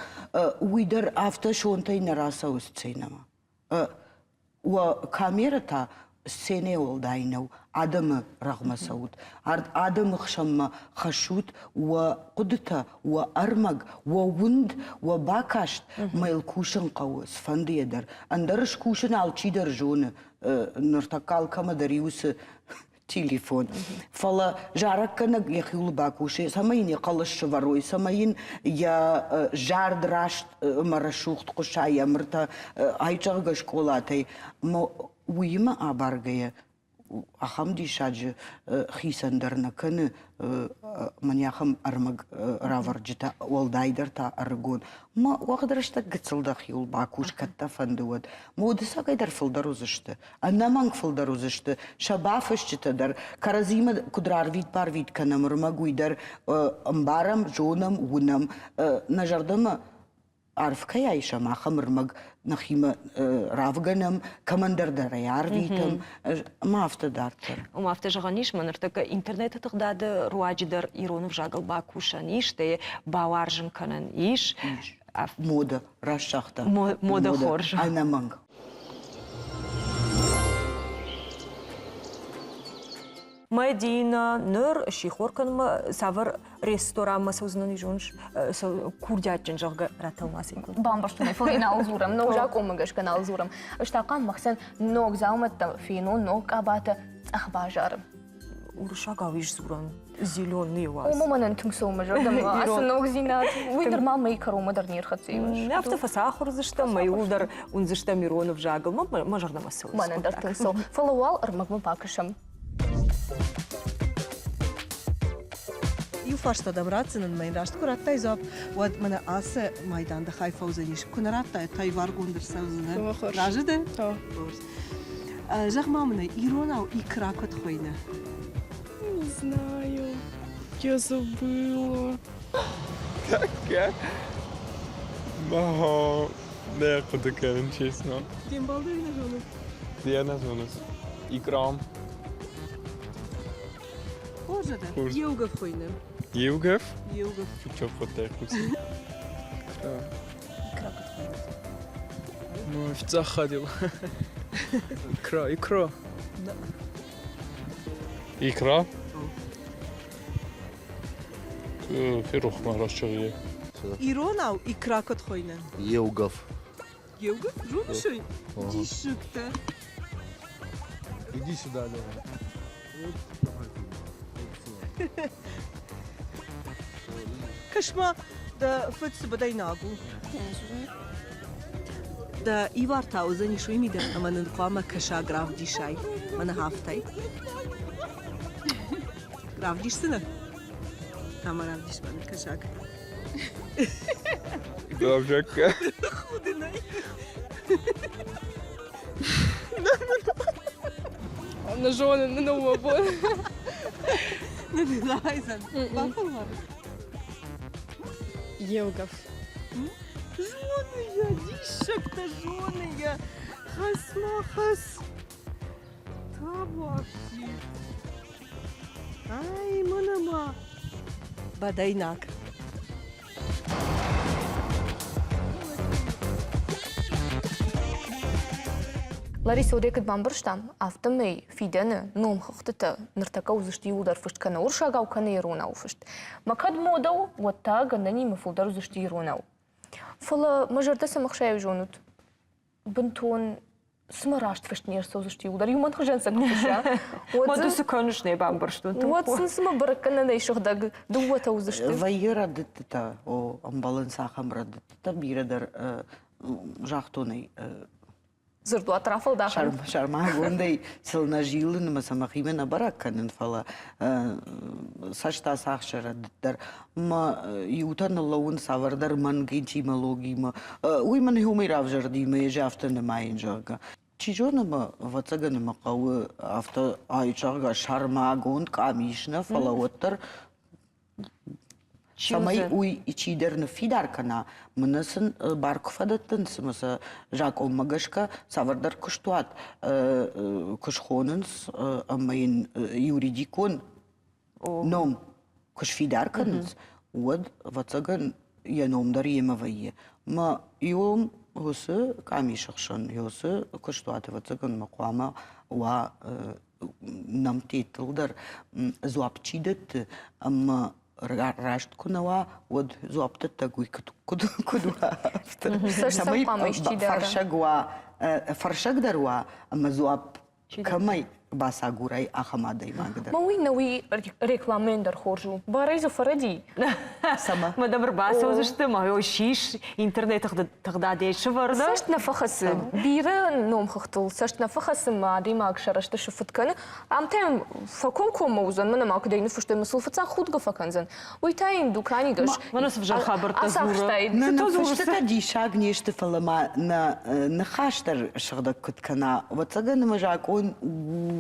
F: уый дӕр афтӕ сонтӕй нӕ рацӕуы сценӕмӕ. Уӕ камерӕ та сценӕйӕ уӕлдай нӕу, адӕмы рӕгъмӕ цӕут, адӕмы хсӕнмӕ хӕссут уӕ хъуыдытӕ, уӕ ӕрмӕг, уӕ уынд, уӕ бакаст, мӕ йыл кусын хъӕуы цыфӕндыйӕ дӕр. Ӕндӕр скусын алчидӕр зоны, ныртӕккӕ алкӕмӕ дӕр и уыцы телефон. Фӕлӕ зарӕггӕнӕг йӕхиуыл бакусы, цӕмӕй йын йӕ хъӕлӕс сӕвӕрой, цӕмӕй йын йӕ зард раст ӕмӕ рӕсугъд хъуыса йӕ мыртӕ айзӕгъгӕ скъолатӕй. Ӕмӕ уыимӕ абаргӕйӕ ахӕм диссаджы хицӕн дӕр нӕ кӕны мӕн ахӕм ӕрмӕг равӕрджытӕ, уӕлдайдӕр та ӕрыгон. Мӕ уӕгъд рӕстӕг гыццыл дӕхиуыл бакус, кӕд дӕ фӕнды, уӕд. Мӕ уды сагӕй дӕр фылдӕр уыдзысты. Ӕнӕмӕнг фылдӕр уыдзысты сӕ бафысджытӕ дӕр, кӕрӕдзимӕ куыд рарвит-барвит кӕнӕм ӕрмӕг, уый дӕр ӕмбарӕм, зонӕм, уынӕм. Нӕ зӕрдӕмӕ арф кӕй айсӕм, ахӕм ӕрмӕг нӕхимӕ равгӕнӕм, кӕмӕндӕр дӕр ӕй арвитӕм, ӕмӕ афтӕ дарддӕр.
A: Ома афтӕ зӕгъӕн ис, мӕ ныртӕккӕ интернеты тыгъдады руаджы дӕр ирон ӕвзагыл бакусӕн ис, стӕй бауарзын кӕнӕн ис.
F: Мода, раст загъта.
A: Мода хорз.
F: Ӕнӕмӕнг.
A: Мӕдинӕ, ныр сихор кӕнынмӕ цавӕр ресторанмӕ цӕудзынӕн, зоныс, курдиатджын, зӕгъгӕ, ратӕлмац кодта.
B: Бамбӕрстон ӕй, фӕлӕ нал дзурӕм, ног закъонмӕ гӕсгӕ нал дзурӕм. Ӕз та хъуамӕ махсӕн ног дзаумӕттӕ фенон, ног къабатӕ цъӕх базары.
A: Уырыссагау ис дзурӕн зеленый уаз.
B: Ома мӕнӕн тынг цӕуы мӕ зӕрдӕмӕ ацы ногдзинад. Уый нырма мӕйы кӕронмӕ дӕр не рхӕццӕ ис.
A: Афтӕ фӕцахуыр уыдзыстӕм, мӕ иууылдӕр уындзыстӕм ирон ӕвзагыл. Мӕ зӕрдӕмӕ цӕуы.
B: Мӕнӕн дӕр тынг цӕуы. Фӕлӕ уал ӕрмӕгмӕ бакӕсӕм.
G: Иу фарста дӕм ратдзынӕн, мӕ йын раст куы радтай дзуапп, уӕд мӕнӕ ацы майдан дӕ хай фӕуыдзӕнис. Куы нӕ радтай, та иваргонд ӕрцӕудзынӕ. Разы дӕ? Хорз. Зӕгъ-ма мын, иронау икра куыд хуыйны?
H: Не знаю. Я забыла.
I: Как? Ага, не хъуыды кӕнын, честно.
G: Де мбал дӕр нӕ зоны?
I: Де нӕ зоныс. Икра.
G: Хорз адӕм. Еугӕф хуыйны.
I: Еугӕф?
G: Еугӕф.
I: Чучок хъуыддаг хъусын. Икра.
G: Икра куыд хуыйны?
I: Ну, фыццаг ходил. Икра, икра.
J: Икра? Ферох ма раст зӕгъы.
G: Иронау икра куыд хуыйны?
K: Еугӕф.
G: Еугӕф? Зоныс ӕй? Диссӕгтӕ.
K: Иди сюда, Лёва.
G: Кӕс-ма, дӕ фыд цы бӕдӕйнаг у. Дӕ ивар та уыдзӕнис уый мидӕг, ӕмӕ нын хъуамӕ кӕсаг равдисай мӕнӕ афтӕ. Равдисдзынӕ? Ӕмӕ равдис мӕнӕ кӕсаг.
I: Главжакка.
G: Худынӕй.
H: Нӕ зонын, нӕ уӕ бон.
G: Нӕ Бафӕлвар.
H: Еугӕф.
G: Зоны йӕ, диссӕгтӕ зоны йӕ. Хӕс ма хӕс. Табуафси. Ай, мӕнӕ ма. Бӕдӕйнаг.
B: Ларисӕ уыдӕй куыд бамбӕрстам, афтӕмӕй фидӕны номхыгъдтытӕ ныртӕккӕ уыдзысты иууылдӕр фыст кӕнӕ уырыссагау, кӕнӕ иронау фыст. Мӕ кӕд модӕ у, уӕд та гӕнӕнимӕ фылдӕр уыдзысты иронау. Фӕлӕ мӕ зӕрдӕ цы мӕхсайы зонут, бынтон цыма раст фыст не рцӕудзысты иууылдӕр, иу мӕн хуызӕн сӕ куы фысса,
A: уӕд ды цы кӕныс, нӕ бамбӕрстон.
B: Уӕд сын цыма бӕрӕггӕнӕнӕй сыгъдӕг дыууӕтӕ уыдзысты.
F: Вӕййы рӕдыдтытӕ, о, ӕмбӕлынц ахӕм рӕдыдтытӕ, бирӕ дӕр загътон ӕй.
B: Дзырдуат рафӕлдахӕн.
F: Сӕрмагондӕй сыл нӕ зилын ӕмӕ сӕ мӕхимӕ нӕ бӕрӕг кӕнын, фӕлӕ цӕст ацахсы рӕдыд дӕр. Мӕ иутӕ ныллӕууынц цавӕрдӕр мӕнг этимологимӕ. Уый мын уымӕй равзӕрди, мӕ ӕз афтӕ нымайын, зӕгъгӕ. Чи зоны мӕ, ӕвӕццӕгӕн мӕ хъӕуы афтӕ, ай, зӕгъгӕ, сӕрмагонд къамис нӕ, фӕлӕ уӕддӕр цӕмӕй уый чидӕр ныффидар кӕна, мӕнӕ сын бар куы фӕдӕттынц ӕмӕ сӕ закъонмӕ гӕсгӕ цавӕрдӕр куыстуат куы схонынц ӕмӕ йын юридикон ном куы сфидар кӕнынц, уӕд, ӕвӕццӕгӕн, йӕ ном дӕр йемӕ вӕййы. Мӕ иом уыцы къамисы хсӕн, уыцы куыстуат, ӕвӕццӕгӕн, мӕ хъуамӕ уа нӕмттыл дӕр дзуапп чи дӕтты ӕмӕ раст куы нӕ уа, уӕд дзуапдӕттӕг уый куыд уа, афтӕ. Цӕмӕй фӕрсӕг уа, фӕрсӕг дӕр уа ӕмӕ дзуапп кӕмӕй бацагурай, ахӕм адӕймаг дӕр.
B: Ма уый нӕ уый рекламӕйӕн дӕр хорз у. Барӕй дзы фӕрӕди.
F: Цӕмӕ?
A: Мӕ дӕм ӕрбацӕудзысты, ма сис интернеты тыгъдадӕй сывӕрдӕ.
B: Цӕст нӕ фӕхӕцы. Бирӕ номхыгъдтыл цӕст нӕ фӕхӕцы, мӕ адӕймаг сӕрӕзты сыфыд кӕны. Ам та йӕм фӕкомкоммӕ уыдзӕн, мӕнӕ ма куыдӕй ныффыстой, мӕ сыл фыццаг худгӕ фӕкӕндзӕн. Уый та йын дуканигӕс
A: Мӕнӕ цы взӕр хабӕрттӕ дзуры.
F: Нӕ ныффыстытӕ диссаг не сты, фӕлӕ ма нӕ ныхас дӕр сыгъдӕг куыд кӕна. Ӕвӕццӕгӕн ӕмӕ закъон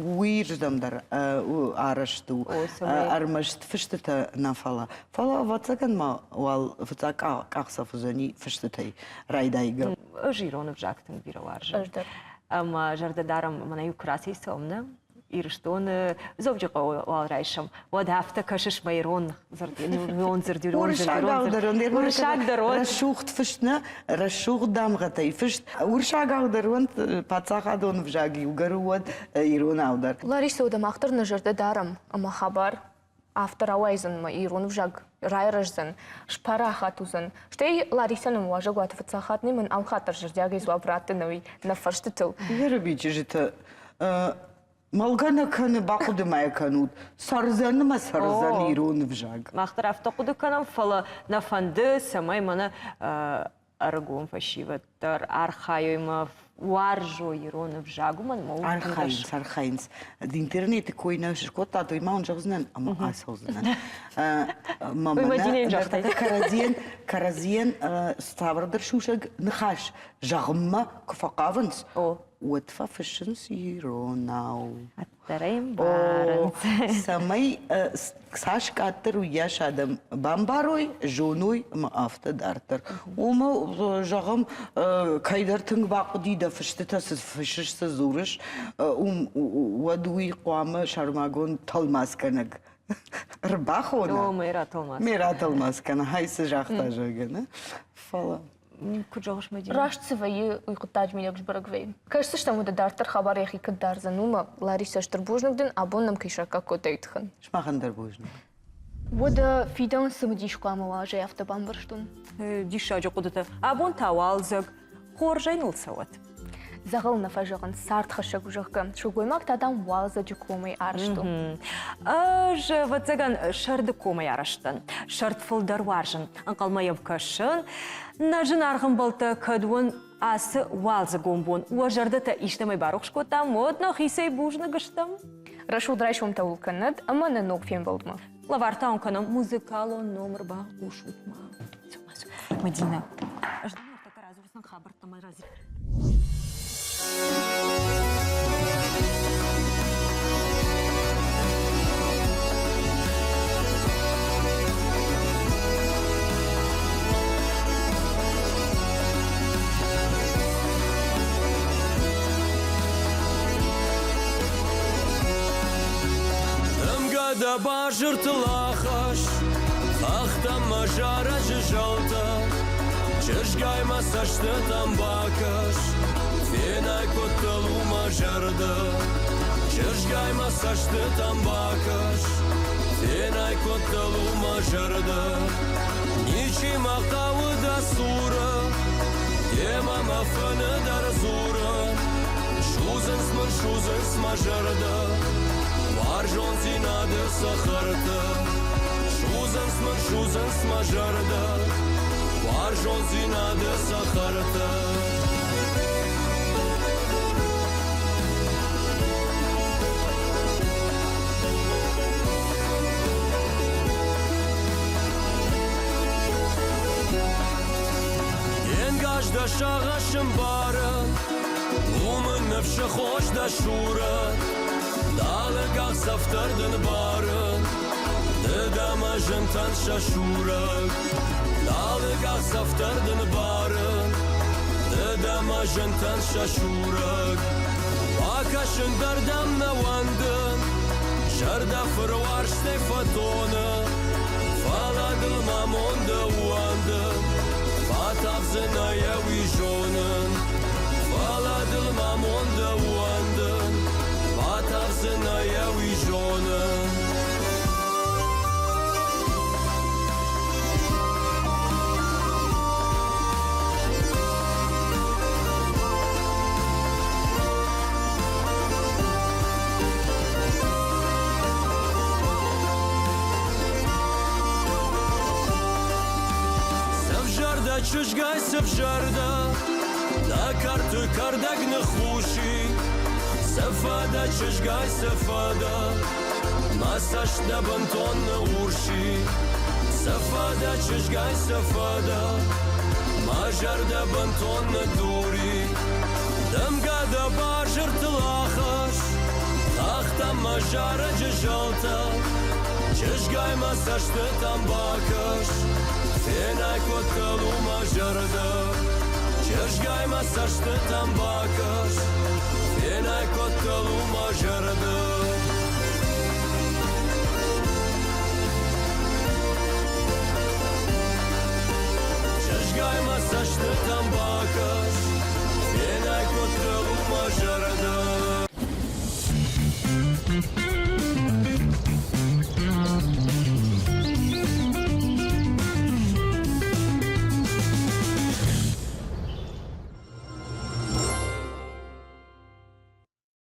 F: уыйырдӕм дӕр арӕзт у. Ӕрмӕст фыстытӕ нӕ фӕлӕ. Фӕлӕ ӕвӕццӕгӕн ма уал фыццаг къахдзӕф уыдзӕни фыстытӕй райдайгӕ.
A: Ӕз ирон ӕвзаг тынг бирӕ уарзын.
B: Ӕз дӕр.
A: Ӕмӕ зӕрдӕ дарӕм, мӕнӕ-иу куы рацӕйцӕуӕм, нӕ? Ирыстоны Дзӕуджыхъӕуы уал райсӕм, уӕд афтӕ кӕсыс мӕ ирон дзырд, ирон дзырд, ирон дзырд,
F: Уырыссагау дӕр уӕнт,
A: уырыссаг дӕр уӕнт.
F: Рӕсугъд фыст нӕ, рӕсугъд дамгъӕтӕй фыст. Уырыссагау дӕр уӕнт, паддзахадон ӕвзаг иугӕр уӕд иронау дӕр.
B: Ларисӕ, уӕдӕ мах дӕр нӕ зӕрдӕ дарӕм, ӕмӕ хабар афтӕ рауайдзӕн мӕ ирон ӕвзаг райрӕздзӕн, спарахат уыдзӕн. Стӕй Ларисӕ нӕм уазӕгуаты фыццаг хатт не мӕн алхатт дӕр зӕрдиагӕй дзуапп ратты нӕуи нӕ фӕрстытыл.
F: Ерыби чызджытӕ мӕлгӕ нӕ кӕны, бахъуыды ма йӕ кӕнут, цӕрдзӕн ӕмӕ цӕрдзӕн ирон ӕвзаг.
A: Мах дӕр афтӕ хъуыды кӕнӕм, фӕлӕ нӕ фӕнды, цӕмӕй мӕнӕ ӕрыгон фӕсивӕд дӕр архайой ӕмӕ уарзой ирон ӕвзаг, уымӕн ӕмӕ
F: Архайынц, архайынц. Интернеты кой нӕ скодтат, уый ма уын зӕгъдзынӕн ӕмӕ ацӕудзынӕн. Кӕрӕдзийӕн, кӕрӕдзийӕн цавӕрдӕр сусӕг ныхас зӕгъынмӕ куы фӕхъавынц, уӕд фӕфыссынц иронау. Цӕмӕй цас къаддӕр уыйас адӕм бамбарой, зоной ӕмӕ афтӕ дарддӕр. Уымӕ, зӕгъӕм, кӕйдӕр тынг бахъуыди дӕ фыстытӕ цы фыссыс, цы дзурыс, уӕд уый хъуамӕ сӕрмагонд тӕлмацгӕнӕг ӕрбахона.
A: О, мӕ ратӕлмац.
F: Мӕ ратӕлмац кӕна, хай цы загъта, зӕгъгӕ, нӕ? Фӕлӕ
A: Куыд зӕгъыс, Мадинӕ?
B: Раст цы вӕййы, уый хъуыддаджы мидӕг сбӕрӕг вӕййы. Кӕсдзыстӕм уӕдӕ дарддӕр хабар йӕхи куыд дардзӕн, уымӕ. Ларисӕ, стыр бузныг дын, абон нӕм кӕй саккаг кодтай, уый тыххӕн.
F: Сымахӕн дӕр бузныг.
B: Уӕдӕ фидӕн цымыдис хъуамӕ уа, ӕз афтӕ бамбӕрстон.
A: Диссаджы хъуыдытӕ. Абон та уалдзӕг. Хорзӕй ныл цӕуӕд.
B: Дзӕгъӕл нӕ фӕзӕгъынц, цардхӕссӕг у, зӕгъгӕ. Сылгоймаг та, дам, уалдзӕджы комӕй арӕзт у.
A: Ӕз, ӕвӕццӕгӕн, сӕрды комӕй арӕзт дӕн. Сӕрд фылдӕр уарзын. Ӕнхъӕлмӕ йӕм кӕсын. Нӕ зынаргъ ӕмбӕлттӕ, кӕд уын ацы уалдзыгон бон уӕ зӕрдӕтӕ истӕмӕй барухс кодтам, уӕд нӕхицӕй бузныг стӕм.
B: Рӕсугъд райсомтӕ уыл кӕнӕд ӕмӕ нӕ ног фембӕлдмӕ.
A: Лӕвар та уын кӕнӕм музыкалон номыр бахъусут ма. Мадина, ӕз дын ныртӕккӕ радзурдзӕн хабӕрттӕ мӕ разы.
K: Дымгӕ дӕ базыртыл ахӕсс, хӕхтӕм мӕ зарӕджы зӕлтӕ, чызгай мӕ цӕстытӕм бакӕс, фенай куыддыл у мӕ зӕрдӕ. Чызгай мӕ цӕстытӕм бакӕс, фенай куыддыл у мӕ зӕрдӕ. Ничи мӕ хъӕуы дӕ цуры, демӕ мӕ фыны дӕр дзуры. Судзынц мын, судзынц мӕ зӕрдӕ, уарзондзинады цӕхӕртӕ. Судзынц мын, судзынц мӕ зӕрдӕ, уарзондзинады цӕхӕртӕ. Денгаз дӕ сагъӕсы мбары, Уым ын ныфсы хос дӕ суры, Талынг ӕхсӕвтӕр дын бары, Ды дӕ мӕ зынтӕн сӕ сурӕг. Талынг ӕхсӕвтӕр дын бары, Ды дӕ мӕ зынтӕн сӕ сурӕг. Бакӕсын дӕр дӕм нӕ уӕндын, Зӕрдӕ фыруарзтӕй фӕтоны, Фӕлӕ дыл мӕ амонды ууӕнды, Батавдзынӕ йӕ уый зонын. Фӕлӕ дыл мӕ амонды ууӕнды, Батавдзынӕ йӕ уый зонын. Сӕвзӕрдӕ чызгай сӕвзӕрдӕ, Дӕ кӕрты кӕрдӕг ныххуси. Сӕфӕдӕ чызгай сӕфӕдӕ, Мӕ цӕст дӕ бынтон ныуурси. Сӕфӕдӕ чызгай сӕфӕдӕ, Мӕ зӕрдӕ бынтон ныддури. Дымгӕ дӕ базыртыл ахӕсс, Хӕхтӕм мӕ зарӕджы зӕлтӕ, Чызгай мӕ цӕстытӕм бакӕс, Фенай куыддыл у мӕ зӕрдӕ. Чызгай мӕ цӕстытӕм бакӕс, Фенай куыддыл у мӕ зӕрдӕ. Чызгай мӕ цӕстытӕм бакӕс.